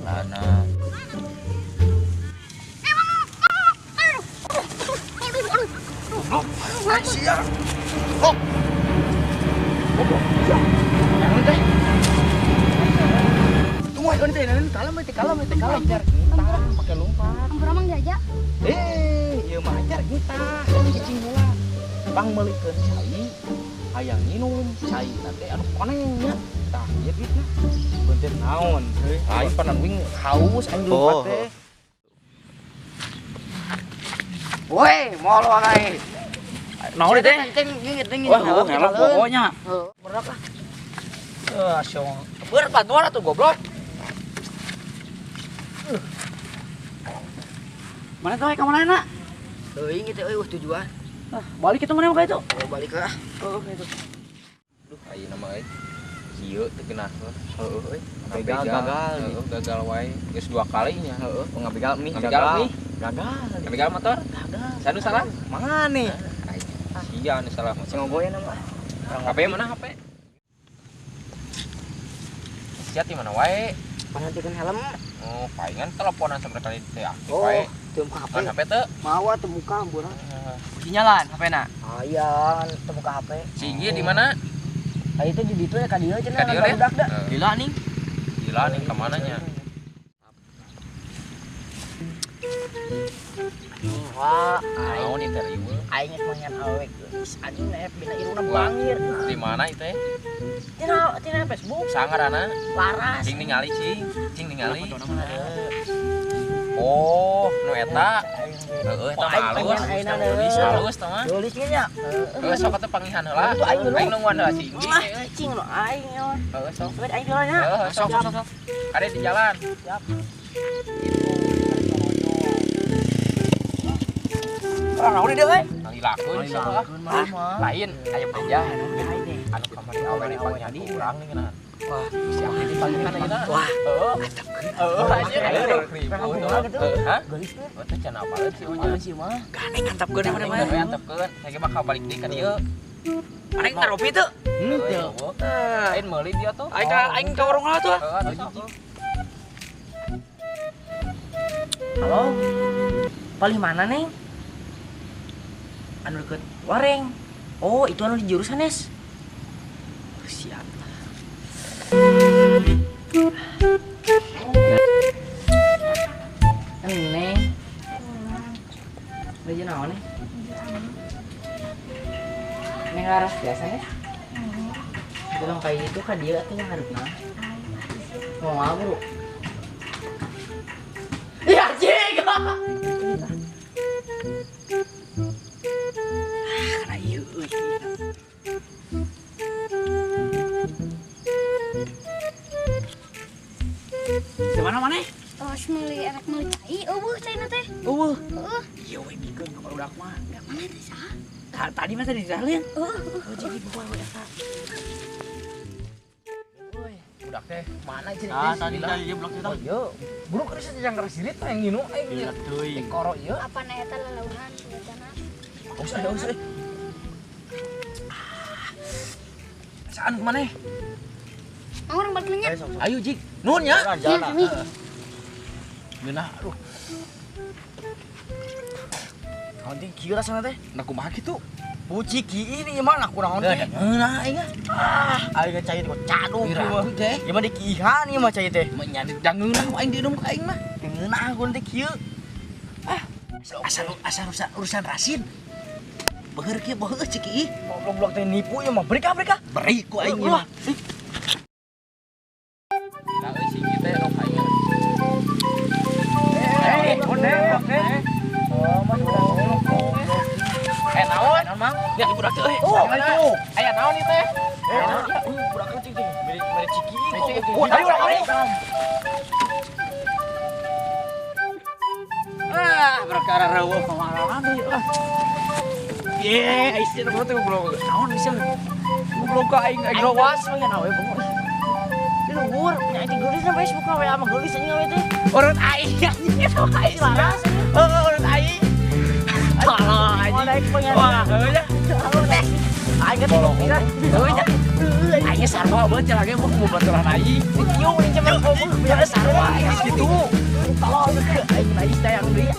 Celana. Sia. Oh. Goblok. Sia. Naon teh? Tunggu ayo teh, naon kalem teh kalem teh kalem. Ajar kita pakai lompat. Ampura mang diajak. Ieu mah ajar kita. Cicing heula. Pang meulikeun cai. Hayang nginum cai teh anu koneng nya. Tah ieu duitna. Beunteut naon heuy. Aing panan wing haus aing lompat teh. Woi, mau lo aing. Naon teh? Wah, ngelok pokoknya. Berak lah. Asyong. Berat bantuan atuh goblok. Mana tuh ka mana na? Teuing itu euy tujuan. Ah, balik itu mana ka itu? Oh, balik lah. Oh, itu. Duh, ayeuna mah euy. Kieu teu geunaheun. Heeh euy. Gagal, gagal wae. Geus 2 kali nya. Heeh, ngabegal mih gagal. Gagal. Ngabegal motor? Gagal. Sanu salah? Mane. Iya, anu salah. Sing ngogoyan mah. HP mana HP? Sia di mana wae? Mana tikeun helm? Oh, palingan teleponan sampai kali teh aktif wae. Oh, teu muka HP. HP teu? Mawa teu muka ampura. Sinyalan HP-na. Hayang teu muka HP. Singgi di mana? Ah itu di ditu ya ka dieu cenah budak da. Gila nih. Gila nih ka mana nya? Wah, naon ieu teh riweuh? Aing geus mangan awewe geus anjing na FB na irungna bangir. Di mana ieu teh? Tina Facebook. Sangarana? Laras. Cing ningali cing, cing ningali. Oh, nu eta. Heeh, eta mah alus. Alus tah mah. Geulis nya. Heeh, sok atuh pangihan heula. Aing nungguan heula cing. Cing nu aing nya. Heeh, sok. Aing heula nya. Heeh, sok sok sok. Kade di jalan. Siap. Orang naon deui euy? Ngalilakeun mah. Lain aya beja anu kamari awe dipanggil di urang nih geuna. Wah, si Aki dipanggilkan ayeuna. Wah, heeh. Heeh, anjir aya ribut. Hah? Geulis teh. Teh cenah apaleun si Unya. Si mah. Gandeng antapkeun mana mah. Antapkeun, saya bakal balik deui ka dieu. Aing ngaropi teu? Henteu. Lain meuli dia tuh. Aing ka aing ka warung heula tuh. Heeh, Halo. Paling mana, Neng? Anu deket wareng. Oh, itu anu di jurusan, Nes. Siap. Neng. Baju naon nih? Neng laras biasa ya? Itu dong kayak itu kan dia tuh yang harupna. Mau ngabur. Ya, cing. Mana mana? Tos meuli erek meuli cai eueuh caina teh. Eueuh. Heeh. Ieu we bikeun ka barudak mah. Budak mana teh saha? Tadi mah tadi disalin. Heeh. Oh, jadi buah we eta. Woi, budak teh mana cenah? Ah, tadi tadi ieu blok kita. Oh, ieu. Buru keris jang rasirit yang nginu aing ieu. Teuing. Koro ieu. Apa na eta lalauhan biasana? Usah, usah. Saan kemana? Mau orang balik nya. Ayo Jik, nuhun ya. Jalan. Geunah aduh. Naon teh kieu rasana teh? Nah kumaha kitu? Puci ki ini mah nah kunaon teh? Geunah aing ah. Ah, aing cai teh caduk ieu teh. Ieu mah dikihan ieu mah cai teh. Mah nya jangeunah ku aing diinum ka aing mah. Geunah ku teh kieu. Ah, asal asal urusan rasin. Beuheur kieu beuheur cik ieu. Goblok teh nipu ieu mah. Beri ka, beri ka. Beri ku aing ieu mah. Naon, Mang? Ya budak teh euy. Oh, itu. Aya naon ieu teh? Budak teh cing mere ciki. Oh, ayo urang ayo. Ah, perkara reueuh pamalaan deui ah. Ye, istri teh goblok. Naon bisa? Goblok ka aing aing rawas we nya we bengok. Di luhur, nya aing geulis na Facebook we ama geulis anjing we teh. Urut aing anjing aing laras. Heeh, urut aing. Salah anjing. Wah, Wah, heuh nya. Aing teh. Aing teh. Heuh nya. Aing sarua banget lagi mau baturan aing. Kieu mending cuman eueuh ya sarua aing kitu. Tolong aing aing teh yang deui.